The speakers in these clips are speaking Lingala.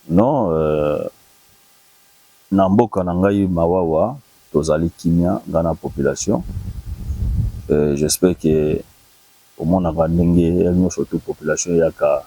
Non, na mboka na ngai Mawawa tozali kimia, ngai na population. J'espère que omonaka ndenge nyonso tu population eyaka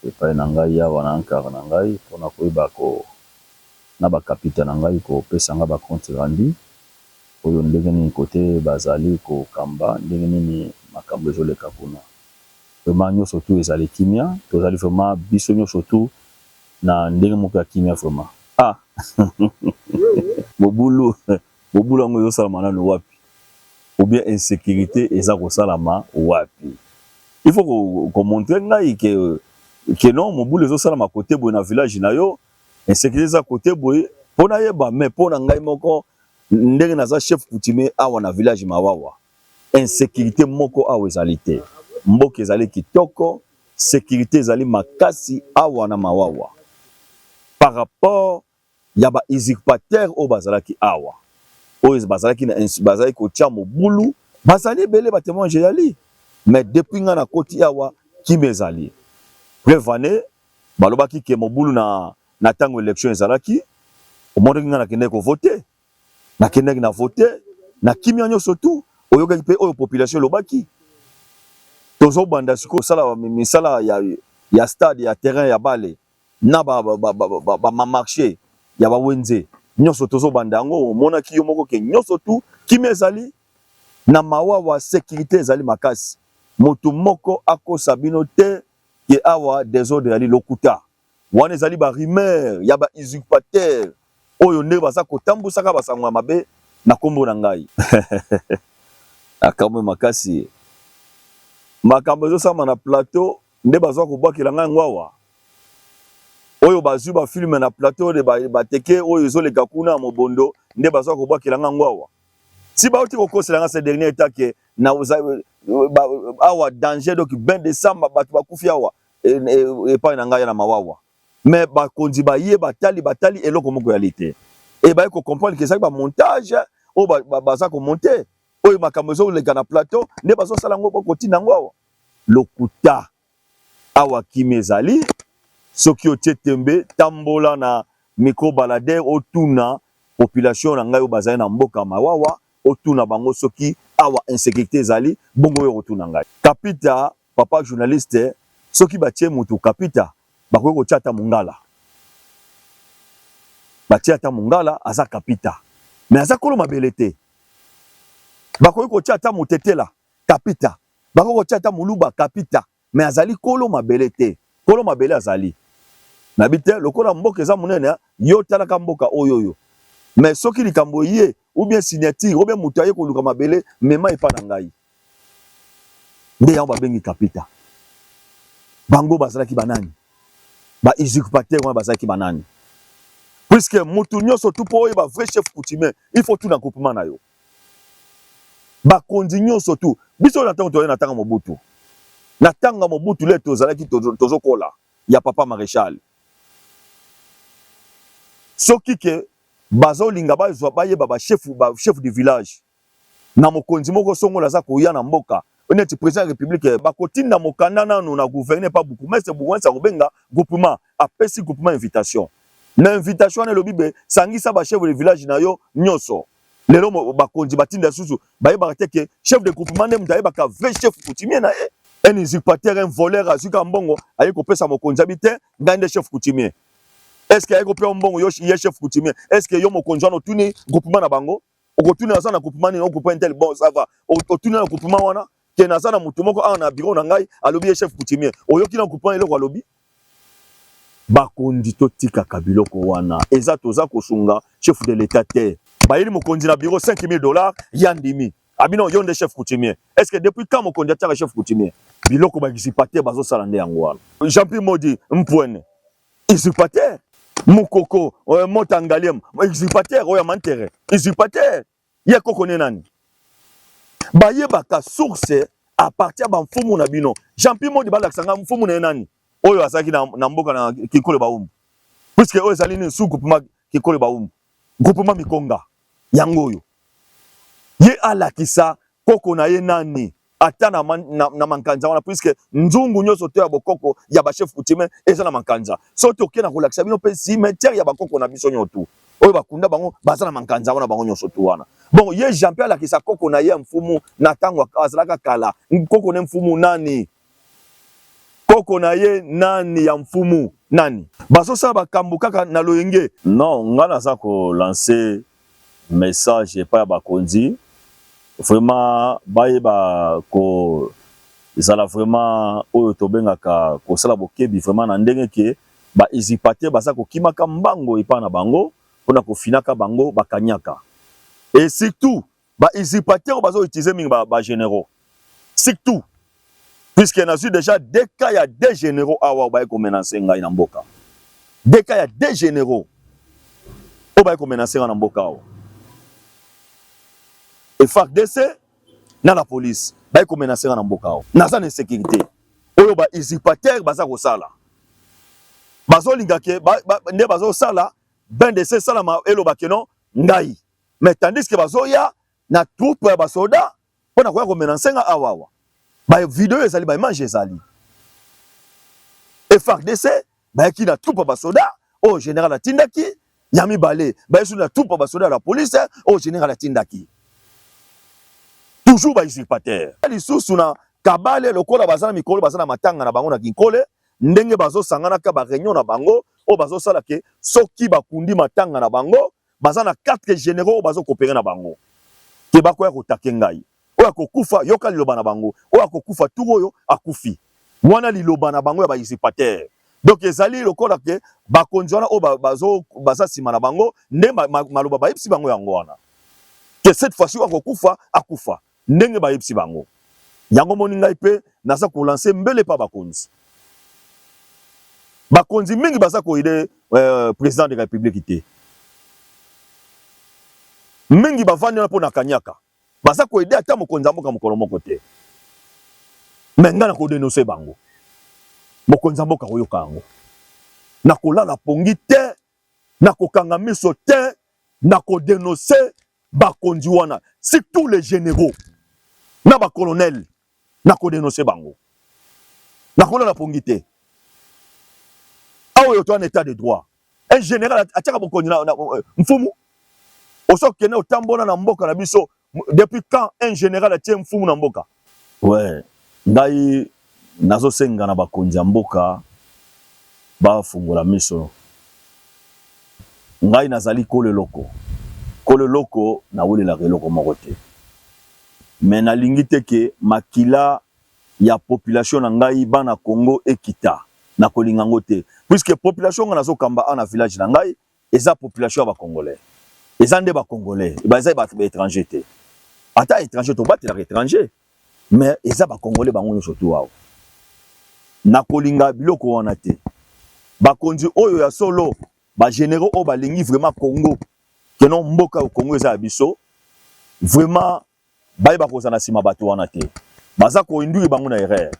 epai na ngai awa na encart na ngai mpona koyeba ko na bakapita na ngai kopesa nga bacompte rendu oyo ndenge nini kote bazali kokamba, ndenge nini makambo ezoleka kuna. Vraiment nyonso tu ezali kimia, tozali vraiment biso nyonso tu na ndenge moko ya kimia vraiment. Ah, mobulu, mobulu yango ezosalama nanu wapi? Ou bien insécurité eza kosalama wapi? Il faut komontrer ngai ke non, mobulu ezosalama kote boye na village na yo, insécurité eza kote boye, mpo nayeba. Mais mpo na ngai moko, ndenge naza chef coutumier awa na village Mawawa, insécurité moko awa ezali te. Mboka ezali kitoko, sécurité ezali makasi awa na Mawawa par rapport ya ba usurpateur oyo bazalaki awa, oyo bazalaki na bazalaki kotia mobulu. Bazali ebele, batémoignage ezali. Mais depuis ngai nakoti awa, kimia ezali. Preuve ane, balobaki ke mobulu na ntango élection ezalaki. Omonaki ngai nakendaki kovote, nakendaki na vote na kimia nyonso tu. Oyokaki mpe oyo population elobaki. Tozobanda sikoyo kosala misala ya stade, ya terrain ya bale na bamarché ya bawenze nyonso, tozobanda yango. Omonaki yo moko ke nyonso tu kimia ezali na Mawawa, sécurité ezali makasi. Motu moko akosa bino te ke awa désordre ezali, lokuta wana. Ezali barumeur ya bausurpateur oyo nde baza kotambusaka basango ya mabe na nkombo na ngai. Akamwe makasi, makambo ezosalama na plateau nde bazwa kobwakela ngai yango awa. Oyo bazwi bafilme na plateau de bateke oyo ezoleka kuna mobondo nde bazwa kobwakela ngai yango awa. Si bauti kokosela nga ces dernier temps ke na awa danger, donc bain de sang, bato bakufi awa epai na ngai na Mawawa. Mais bakonzi baye, batali, batali, eloko moko yali te. E baye kocomprendre ke ezalaki bamontage oyo baza komonter, oyo makambo ezoleka na plateau nde bazosala yango, kotinda yango awa. Lokuta. Awa kimia ezali. Soki otie tembe, tambola na micro baladeur, otuna population na ngai oyo bazali na mboka Mawawa, otuna bango soki awa insécurité ezali. Bongo oyo kotuna ngai kapita, papa journaliste, soki batie mutu kapita, bakoki kotia ata mongala, batie ata mongala aza kapita, mais aza kolo mabele te. Bakoki kotia ata motetela kapita, bakoki kotia ata moluba kapita, mais azali kolo mabele te. Kolo mabele azali nabi te. Lokola mboka eza monene, yo talaka mboka oyo oyo. Mais soki likambo ye ou bien signature ou bien moto aye koluka mabele, mema epa na ngai, nde yango babengi kapita. Bango bazalaki banani? Ba usurpateur wana bazalaki banani? Puisque motu nyonso tu, mpo oyeba vrai chef coutumier, il faut tuna groupement na yo. Bakonzi nyonso tu, biso na ntango toyei na ntango Mobutu, na ntango ya Mobutu le tozalaki tozokola ya papa maréchal, soki ke bazolinga bazwa bayeba bachef du village na mokonzi moko songola aza koya na mboka neti président ya république, bakotinda mokanda nanu na gouverneur pa bourgmestre. Bourgmestre akobenga groupement, apesi groupement invitation. Na invitation wana elobi be sangisa bachef de village na yo nyonso. Lelo bakonzi batinda susu, bayebaka te ke chef de groupement nde moto ayebaka vrai chef coutumier na ye. Un usurpateur, un voleur, azwi kaka mbongo, aye kopesa mokonzi, abi te, ngai nde chef coutumier. Est ce que aye kopesa mbongo yo ye chef coutumier? Est ce que yo mokonzi wana otuni groupement na bango? Okotuni aza na groupement nini? Groupement un tel, bon, ça va. Otuni na groupement wana ke naza na motu moko awa na bureau na ngai, alobi ye chef coutumier. Oyoki na groupement eloko alobi? Bakonzi, totikaka biloko wana. Eza toza kosunga chef de l'État te. Bayeli mokonzi na bureau 5000 $, ya ndimi, abino yo nde chef coutumier. Est ce que depuis quand mokonzi atiaka chef coutumier? Biloko bausurpateur bazosala nde yango wana. Jean-Pierre Modi Mpwene, usurpateur. Mokoko Mota Ngaliem, usurpateur. Oyo ya Mantere, usurpateur. Ye koko ne nani? Bayebaka source à partir ya bamfumu na bino. Jean-Pierre Modi, balakisa nga mfumu na ye nani oyo azalaki na mboka na Kikolo Baumbu, puisque oyo ezali nini, sous groupement Kikolo Baumbu, groupement Mikonga, yango oyo ye alakisa koko na ye nani. Ata na, na, na mankanza wana, puisque nzungu nyonso to ya bokoko ya ba chef coutumier eza na mankanza. Soki toke na kolakisa bino mpe cimetière ya bakoko na biso nyonso tu oyo bakunda bango baza na mankanza wana, bango nyonso tu wana. Bon, ye Jean Pierre alakisa koko na ye mfumu na ntango azalaka kala. Koko ne mfumu nani? Koko na ye nani ya mfumu nani? Bazosala bakambo kaka na loyenge. Non, nga naza ko lancer message epai ya bakonzi, vraiment bayeba kozala vraiment oyo tobengaka kosala bokebi vraiment na ndenge ke ba usurpateur baza kokimaka mbango epai na bango mpona kofinaka bango bakanyaka, et surtout ba usurpateur bazo utiliser mingi ba généraux surtout, puisque nazwi déjà deux cas ya deux généraux awa baye komenacer ngai na mboka, deux cas ya deux généraux oyo baye komenacer ngai na mboka awa. FARDC na la police baye komenacer ngai na mboka awa. Naza na insécurité oyo ba usurpateur baza kosala, bazolinga ke nde bazosala bndc esalama, eloba ke non ngai, mais tandis que bazoya na troupe ya basoda mpona koya komenacer nga awa. Awa ba vidéo ezali, ba image ezali. FARDC bayaki na troupe ya basoda oyo général atindaki. Ya mibale, bayesu na troupe ya basoda ya la police oyo général atindaki, toujours ba usurpateur. Lisusu na Kabale, lokola baza na mikolo, baza na matanga na bango na Kinkole, ndenge bazosanganaka ba réunion na bango oyo bazosala ke soki bakundi matanga na bango, baza na quatre généraux oyo bazocoopérer na bango ke bakoya kotake ngai. Oyo akokufa, yoka liloba na bango, oyo akokufa tour oyo akufi wana, liloba na bango ya ba usurpateur. Donc ezali lokola ke bakonzi wana oyo baza nsima na bango nde maloba bayebisi bango yango wana ke cette fois-ci oyo akokufa akufa, ndenge bayebisi bango yango. Moni ngai mpe naza kolancer mbele mpa bakonzi. Bakonzi mingi baza koaider président de la République te. Mingi bavandi wana mpo na kanyaka, baza koaider ata mokonzi ya mboka mokolo moko te. Mais ngai nakodénoncer bango, mokonzi ya mboka koyoka yango. Nakolala pongi te, nakokanga miso te, nakodénoncer bakonzi wana, surtout les généraux na bacolonel. Nakodénoncer bango, nakolala pongi te. Awa oyo toza na état de droit. Un général atiaka bokonzi na mfumu osokende otambola na mboka na biso. Depuis quand un général atie mfumu na mboka? Ouais, ngai nazosenga na bakonzi ya mboka bafungola miso. Ngai nazali kolo eloko, kolo eloko, nawelelaka eloko moko te, mais nalingi te ke makila ya population na ngai, bana Congo, ekita. Nakolinga yango te, puisque population ngai nazokamba awa na village na ngai eza population ya bacongolais, eza nde bacongolais, baza bato baétranger te. Ata étranger, tobatelaka étranger, mais eza bacongolais bango nyonso tu awa. Nakolinga biloko wana te. Bakonzi oyo ya solo, bagénéraux oyo balingi vraiment Congo, keno mboka oyo Congo eza ya biso vraiment, bayeba kozala na nsima bato wana te, baza koinduire bango na erreur.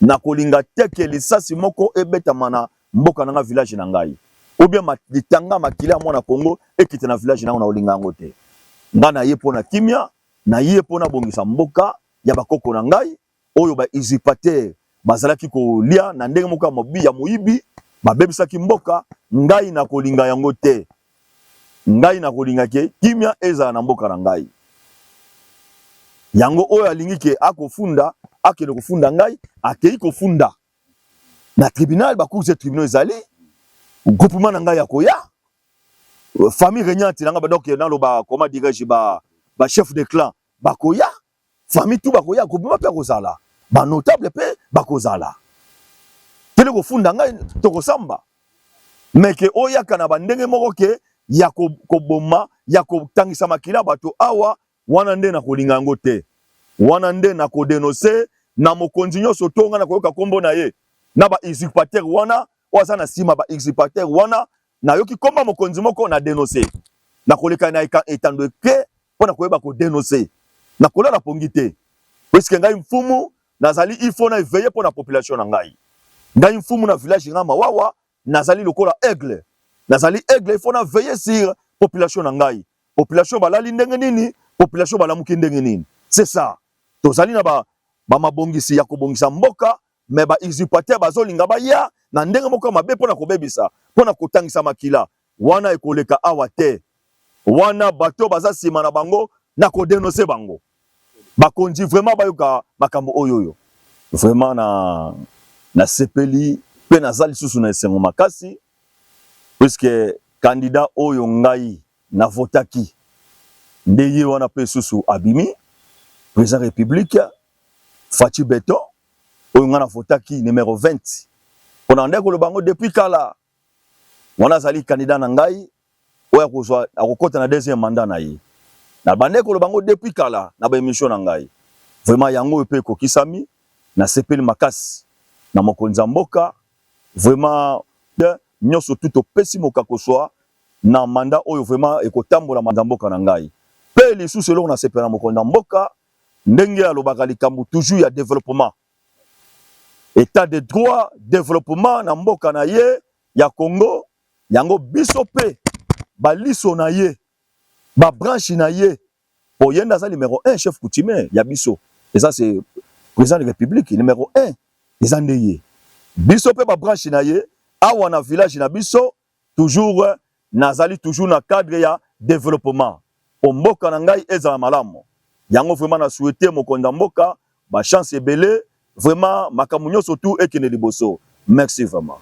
Nakolinga te ke lisasi moko ebetama na mboka na nga, village na ngai, ou bien litanga makili ya mwana Congo ekita na village nango. Nakolinga yango te. Ngai naye mpo na kimia, naye mpo nabongisa mboka ya bakoko na ngai oyo ba usurpateur bazalaki kolia na ndenge moko ya mobi ya moyibi, babebisaki mboka. Ngai nakolinga yango te. Ngai nakolinga ke kimia ezala na mboka na ngai. Yango oyo alingi ke akofunda, akende kofunda ngai, akei kofunda na tribunal, bacours et tribunaux ezali. Groupement na ngai ya koya, famille régnante na ngai, donc naloba, comment dirais-je, ba chef de clan bakoya, famille tout bakoya, groupement mpe akozala, banotable mpe bakozala. Kende kofunda ngai, tokosamba. Mais ke oyaka na bandenge moko ke ya koboma, ya kotangisa makila bato awa wana, nde nakolinga yango te. Wana nde nakodénoncer na mokonzi nyonso to ngai nakoyoka nkombo na ye na ba usurpateur wana oyo aza na nsima ba usurpateur wana. Nayoki nkombo mokonzi moko, na dénoncer, nakoleka na etando eke mpo na koyeba kodénoncer. Nakolala pongi te, puisque ngai mfumu nazali, il faut na éveiller mpo na population na ngai. Ngai mfumu na village nga Mawawa, nazali lokola aigle, nazali aigle, il faut na veiller sur population na ngai. Population balali ndenge nini? Population balamuki ndenge nini? C'est ça. Tozali na ba ba mabongisi ya kobongisa mboka, mais ba usurpateur bazolinga baya na ndenge moko ya mabe mpo na kobebisa, mpo na kotangisa makila. Wana ekoleka awa te. Wana bato baza nsima na bango na kodenonse bango. Bakonzi vraiment bayoka makambo oyo oyo. Vraiment na nasepeli mpe naza lisusu na esengo makasi puisque candidat oyo ngai na votaki nde ye wana mpe lisusu abimi président république Fatshi Beton oyo ngai na votaki numero 20 pona nde koloba yango depuis kala. Wana azali candidat na ngai oyo akozwa akokota na deuxième mandat na ye. Na bande koloba yango depuis kala na ba émission na ngai. Vraiment yango oyo mpe ekokisami, nasepeli makasi na mokonzi ya mboka. Vraiment nyonso tu topesi mokakoswa na mandat oyo vraiment ekotambola ya mboka na ngai. Mpe lisusu eloko nasepela na mokonzi ya mboka, ndenge alobaka likambo toujours ya développement, état de droit, développement na mboka na ye ya Congo. Yango biso mpe baliso na ye, babranche na ye, po ye nde aza numéro 1, chef coutumier ya biso eza c'est président de république. Numéro 1 eza nde ye. Biso mpe babranche na ye awa na village na biso, toujours nazali toujours na cadre ya développement po mboka na ngai ezala malamu. Yango vraiment na souhaite mokonzi ya mboka bachance ebele, vraiment makambo nyonso tu ekende liboso. Merci vraiment.